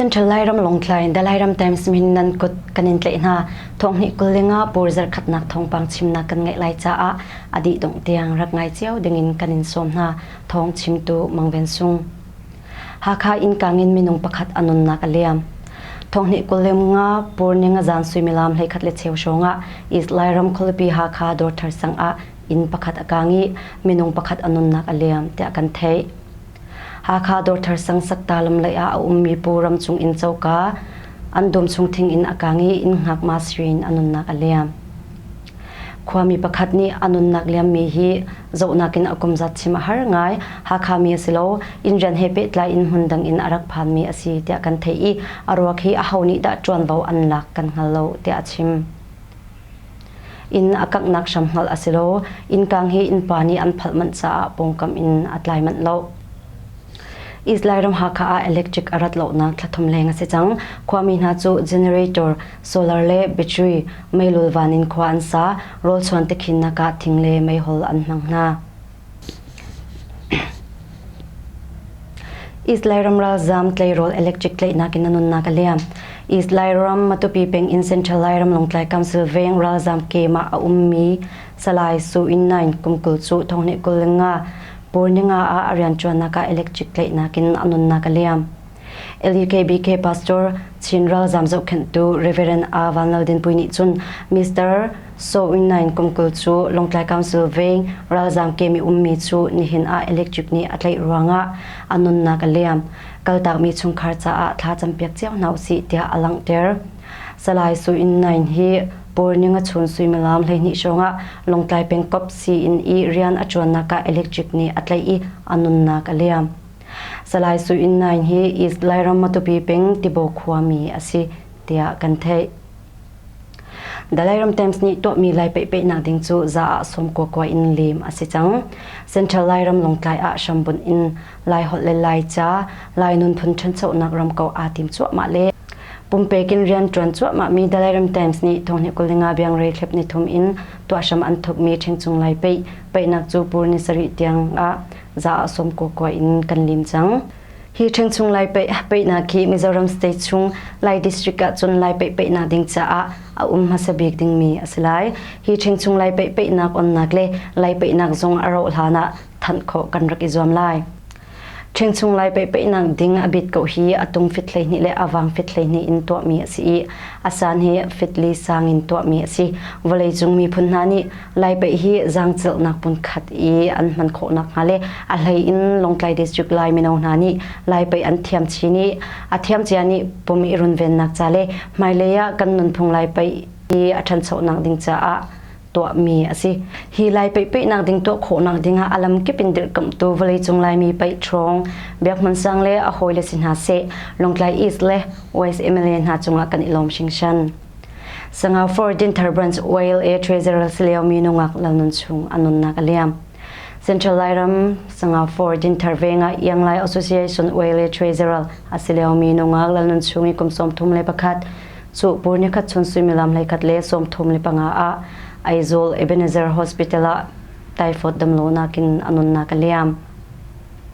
Central Lairam Lawngtlai The Lairam Times min nan kut kan in tlaih hna. Thonghnih 25 pur zarkhatnak thawngpang chimnak kan ngeih lai caah a dih dongh tiang rak ngai cio dingin kan in sawm hna. Thawng chimtu Mang Ven Sung. Hakha inn kang in minung pakhat a nunnak a liam. Thonghnih 25 pur ning a zan suimilam 11 le cheu hrawng ah East Lairam khualipi Hakha Dawrthar sang ah inn pakhat a kang i minung pakhat a nunnak a liam tiah kan theih. Hakha Dawrthar sang sakta lamlei ah a ummi Pu Ram Cung inn coka an dum chung thing in a kang i inn hngak Ma Srin a nunnak a liam. Khuami pakhat nih a nunnak liammi hi zohnak in a kum zat chim a har ngai. Hakha mi a si lo, inn rian he pehtlai in hmun dang in a rak phanmi a si tiah kan theih i a ruak hi aho nih dah ṭuanvo an lak kan hngal lo tiah a chim. Inn a kanghnak hram hngalh a si lo. Innkang hi innpa nih an phalh manh caah pawngkam in a tlai manh lo. East Lairam Hakha ah electric a rat lonak thla thum leng a si cang. Khuami hna cu generator, solar le battery meilul van in khua an sa. Rawlchuan tikhinnak ah thing le meihol an hmang hna. East Lairam ralzaam tleirawl electric tlaihnak in a nunnak a liam. East Lairam Matupi peng in Central Lairam Lawngtlai Council veng ralzaam kem ah a ummi Salai Su Inn Naing kum 20 cu thonghnih 25 Purninga ah a rianṭuannak ah electric tlaihnak in a nunnak a liam. LUKBK Pastor Chin ralzaam zohkhenhtu Reverend A Van Lal Din Pui nih cun Mr. So Win Naing kum 20 cu Lawngtlai Council veng ralzaam kem i ummi cu nihin ah electric nih a tlaih ruangah a nunnak a liam. Kaltakmi chungkhar caah thla campiak cio hna usih tiah a langhter. Salai Su Inn Naing hi Purning a chun suimilam 12 hrawngah Lawngtlai pengkop sii-inn i rian a ṭuannak ah electric nih a tlaih i a nunnak a liam. Salai Su Inn Naing hi East Lairam Matupi peng Tibaw khuami a si tiah kan theih. Dalairam Times nih tuahmi Lai peihpeihnak ding cu za ah sawm kuakua in lim a si cang. Central Lairam Lawngtlai ah hrambunh in Lai holh le Lai ca, Lai nunphun ṭhanchonak ram ko aa tim cuahmah le pumpek in rian ṭuan cuahmahmi Dalairam Times nih thonghnih 25 biangrei thlep ni thum in tuah hram an thawkmi ṭhengcung Lai peih peihnak cu pur ni sarih tiang ah za ah sawm kuakua in kan lim cang. Hi ṭhengchung Lai peih peihnak hi Mizoram state chung Lai district ah cun Lai peih peihnak ding caah a um hmasa bik dingmi a si lai. Hi ṭhengchung Lai peih peihnak onnak le Lai peihnak zong a rauh hlan ah thanh khawh kan rak i zuam lai. Ṭhengchung lai peihpeihnak ding a bit ko hi a tung fit 12 le a vang fit 12 in tuahmi a si i a san hi fit li sang in tuahmi a si. Vawleicung miphun hna nih Lai peih hi zaangcelhnak phunkhat i an hman khawh nakhnga le a hlei in Lawngtlai District Lai mino hna nih Lai peih an thiam chin i a thiam cia nih pum i runvennak ca le hmailei ah kan nunphung Lai peih i a ṭhanchonak ding caah tuahmi a si. Hi Lai peihpeihnak ding tuah khawhnak dingah a lamkip in dirhkamhtu vawleicung Laimi paih ṭhawng Biak Hmun Sang le a hawile si hna seh Lawngtlai East le West MLA hna cungah kan i lawm hringhran. Sangau for Dinthar Branch YLA Treasurer si liomi nungak Lalnun Chung a nunnak a liam. Central Lairam Sangau for Dinthar vengah Iang Lai Association YLA Treasurer a si liomi nungak Lalnun Chung i kum 31 Cu pur nikhat chun suimilam 11 le 35 ah Aizawl Ebenezer Hospital ah typhoid damlonak in a nunnak a liam.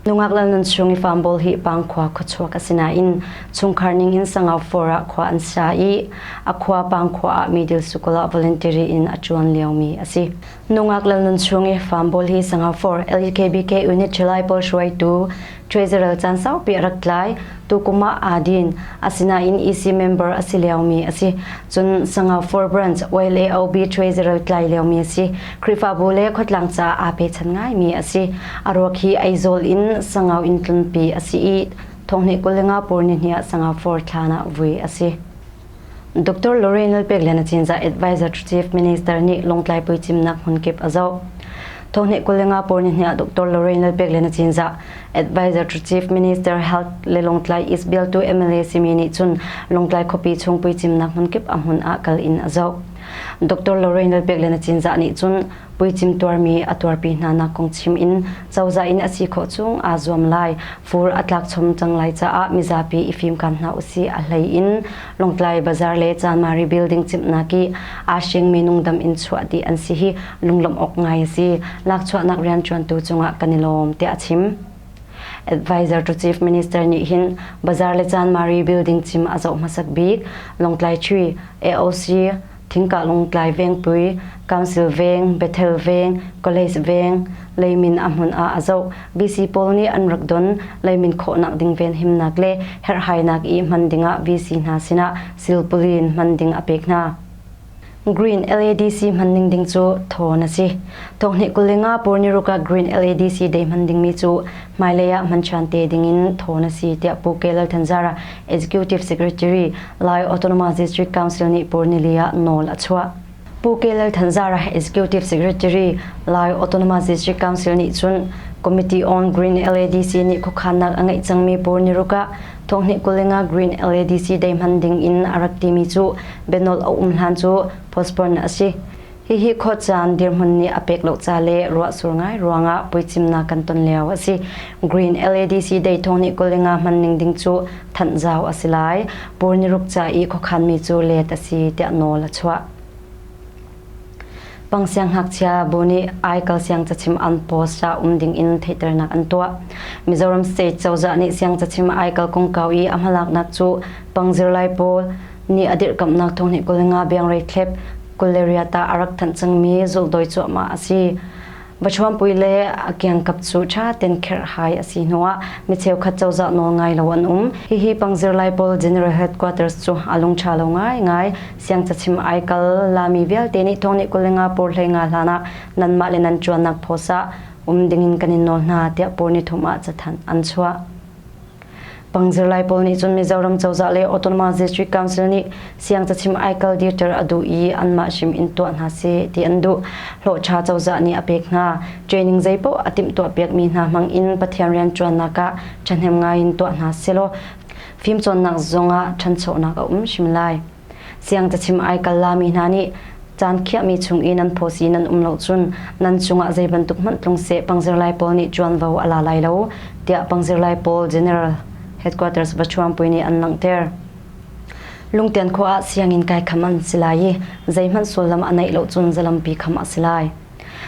Nungak Lalnun chung i farm hi Pangkhua khuachuak a si nain chungkhar ning in Sangau for ah khua an sa i a khua Pangkhua ah middle school ah voluntary in a ṭuan liomi a si. Nungak Lalnun chung i farm hi Sangau for LKBK unit Ṭhalai pawl hruaitu Treasurer caan saupi a rak tlai. Tukum ah aa din. Asinain EC member a si liomi a si. Cun Sangau for Branch YLAOB Treasurer tlai liomi a si. Khrihfabu le khuatlang caah aa pechan ngaimi a si. A ruak hi Aizawl in Sangau in tlunpi a si i thonghnih 25 pur nihnih ah Sangau for thlan ah vui a si. Dr. Lorraine Lalpeklian Cinzah Advisor to Chief Minister nih Lawngtlai puicimnak hmunkip a zoh. Thonghnih 25 pur nihnih ah Dr. Lorraine Lalpeklian Cinzah Advisor to Chief Minister Health le Lawngtlai East bialtu MLA simi nih cun Lawngtlai khuapi chung puicimnak hmunkip a hmun ah kal in a zoh. Dr. Lorraine Lalpeklian Cinzah nih cun puicim tuarmi a tuarpi hna nak kong chim in cozah in a si khawh chung aa zuam lai. Fur a tlak chom cang lai caah mizapi i fimkam hna usih. A hlei in Lawngtlai Bazar le Chanmari building cimhnak i aa hringmi nungdam in chuah dih an si hi lunglawmh awk ngai a si. Lakchuahnak rianṭuantu cungah kan i lawm tiah a chim. Advisor to Chief Minister nih hin Bazar le Chanmari building cim a zoh hmasak bik. Lawngtlai Chui, AOC, Thingkah Lungtlai Vengpui, Council Veng, Bethel Veng, College Veng, leimin a hmun ah a zoh. VC pawl nih an rak don. Leimin khawhnak ding venhimnak le herhhainak i hman dingah VC hna sinah silpulin hman ding a pek hna. Green LADC hman ning ding cu thawn a si. Thonghnih 25 Purniruk ah Green LADC day hman dingmi cu hmailei ah hman ṭhan te dingin thawn a si tiah Pu K. Lal Thanzara, Executive Secretary, Lai Autonomous District Council nih Purnili ah nawl a chuah. Pu K. Lal Thanzara, Executive Secretary, Lai Autonomous District Council nih cun Committee on Green LADC nih khuakhannak a ngeih cangmi Purniruk ah Thonghnih 25 Green LADC day hman ding in a rak timi cu bianawl a um hlan cu postpone a si. Hihi khuacaan dirhmun nih a pek lo ca le ruahsur ngai ruangah puicimnak kan ton lio a si. Green LADC day thonghnih 25 hman ning ding cu thanh zau a si lai. Purniruk ca i khuakhanmi cu let a si tiah nawl a chuah. Pangsiang ngakchia bu nih aikal siangcachim an post ah um ding in theihternak an tuah. Mizoram state cozah nih siangcachim aikal kongkau i a hmalaknak cu pang zirlai pawl nih a dirhkamhnak thonghnih 25 biangrei thlep 20 riat ah a rak thanh cangmi zulhdawi cuahmah a si. Vachuampui le a kiangkap cu ṭha ten kherhhai a si hnuah mi cheukhat cozah nawl ngai lo an um. Hihi pangzirlai pawl General Headquarters cu a lung ṭha lo ngaingai. Siangcachim aikal lami vialte nih thawng 25 pawr 15 hlan ah nanmah le nan ṭuannak phawsah um dingin kan in nawl hna tiah pawr ni thum ah cathanh an chuah. Pangzirlai pawl nih cun Mizoram cozah le Autonomous District Council nih siangcachim aikal dirter a duh i anmah hrim in tuah hna seh ti an duh. Hlawhṭha cozah nih a pek hna. Training zeipaoh a timhtuah piakmi hna hmang in Pathian rianṭuannak ah ṭhahnem ngai in tuah hna sehlaw fimcawnnak zongah ṭhanchonak a um hrim lai. Siangcachim aikal lami hna nih caan khiahmi chung i nan phaw si nan um lo cun nan cungah zei bantuk hmanh tlung seh pangzirlai pawl nih ṭuanvo a la lai lo tiah pangzirlai pawl General Headquarters Vachuangpui nih an langhter. Lungtian khua ah sianginn kai kham an si lai i zeihmanh sullam a neih lo cun zalampi kham a si lai.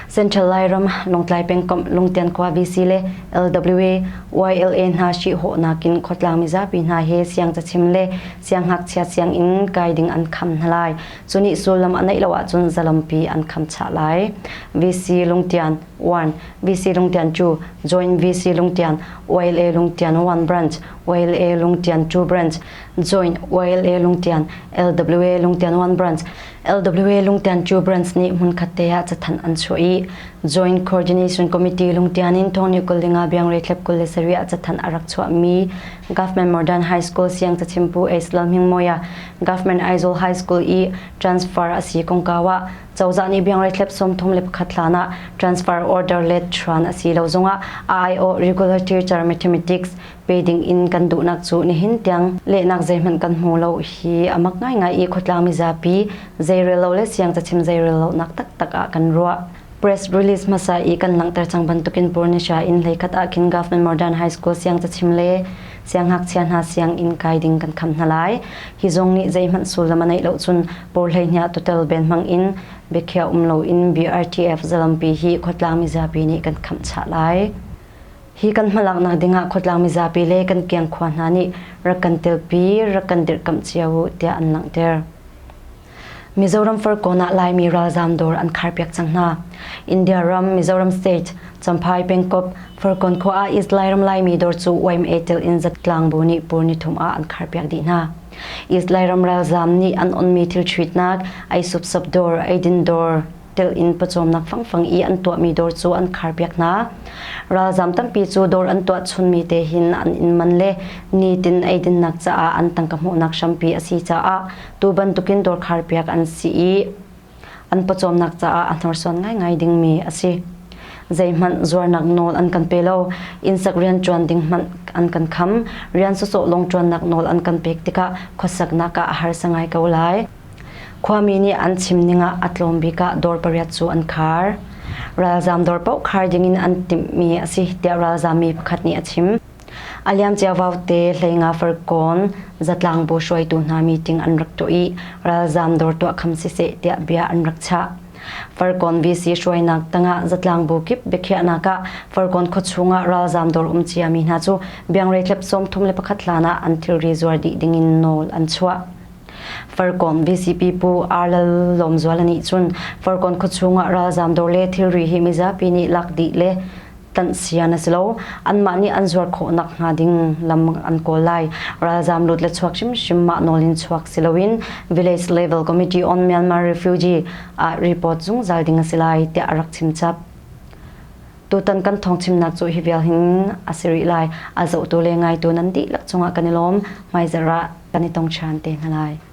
Central Lairam, Lawngtlai pengkomh Lungtian khua VC le LWA, YLA hna hrihhawhnak in khuatlang mizapi hna he siangcachim le siangngakchia sianginn kai ding an kham hna lai. Cu nih sullam a neih lo ahcun zalampi an kham chah lai. VC Lungtian 1, VC Lungtian 2, Joint VC Lungtian, YLA Lungtian 1 Branch, YLA Lungtian 2 Branch, Joint YLA Lungtian, LWA Lungtian 1 Branch, LWA Lungtian 2 Branch nih hmunkhat te ah cathanh an chuah i Joint Coordination Committee Lungtian in thawngni 25 biangrei thlep 27 ah cathanh a rak chuahmi Government Modern High School siang cachimpu Ace Lalhmingmawia Government Aizawl High School i transfer a si kongkau ah cozah nih biangrei thlep 31 hlan ah transfer order let ṭhan a si lo zongah AIO Regular Teacher Mathematics pe ding in kan duhnak cu nihin tiang lehnak zeihmanh kan hmu lo hi a mak ngaingai i khuatlang mizapi zeirel lo le siang cachim zeirel lonak taktak ah kan ruah. Press release hmasa i kan langhter cang bantukin Purnisha in hleikhat ah khin Government Modern High School siang cachim le siangngakchia hna sianginn kai ding kan kham hna lai. Hi zong nih zeihmanh sullam a neih lo cun pawr hleihnih total ben hmang in biakhiah um loin BRTF zalampi hi khuatlang mizapi nih kan khamh chah lai. Hi kan hmalaknak dingah khuatlang mizapi le kan kiang khua hna nih rak kan telpi, rak kan dirhkamh cio u tiah an langhter. Mizoram Farkawn ah Laimi ralzaam dawr an kharpiak cang hna. India ram Mizoram state Champhai pengkop Farkawn khua ah East Lairam Laimi dawr cu YMA tel in zatlang bu nih pur nithum ah an kharpiak dih hna. East Lairam ralzaam nih an onmi thil ṭhuitnak, ei supsap dawr, eidin dawr, tel in pawcawmnak fangfang i an tuahmi dawr cu an kharpiak hna. Ralzam tampi cu dawr an tuah chunmi te hin an inn man le nitin eidinnak caah an tangka hmuhnak hrampi a si caah tu bantukin dawr kharpiak an si i an pawcawmnak caah a hnorsuan ngaingai dingmi a si. Zeihmanh zuarnak nawl an kan pe lo. Innsak rian ṭuan ding hmanh an kan kham. Rian sawsawh lawng ṭuannak nawl an kan pek tikah khuasaknak ah a harsa ngai ko lai. Khuami nih an chim ning ah a tlawm bik ah dawr pariat cu an khar. Ralzaam dawr paoh khar dingin an timhmi a si tiah ralzaammi pakhat nih a chim. A liamcia vaute 15 farkawn zatlangbu hruaitu hna meeting an rak tuah i ralzaam dawr tuah kham siseh tiah bia an rak chah. Farkawn VC hruainak tangah zatlang bu kip biakhiahnak ah Farkawn khuachung ah ralzaam dawr um ciami hna cu biangreitlep 31 hlan ah an thilri zuar dih dingin nawl an chuah. Farkawn VCP Pu Arlal Lawmzuala nih cun Farkawn khuachung ah ralzaam dawr le thilri hi mizapi nih lak dih le tanh sian a si lo. Anmah nih an zuar khawh nakhnga ding lam an kawl lai. Ralzaam lut le chuak hrimhrim mah nawl in chuak si loin Village Level Committee on Myanmar Refugee ah report zungzal ding a si lai tiah a rak chim chap. Tutan kan thawngchimnak cu hi vial hin a si rih lai. A zohtu le ngaitu nan dihlak cungah kan i lawm. Hmaizarh ah kan i tong ṭhan te hna lai.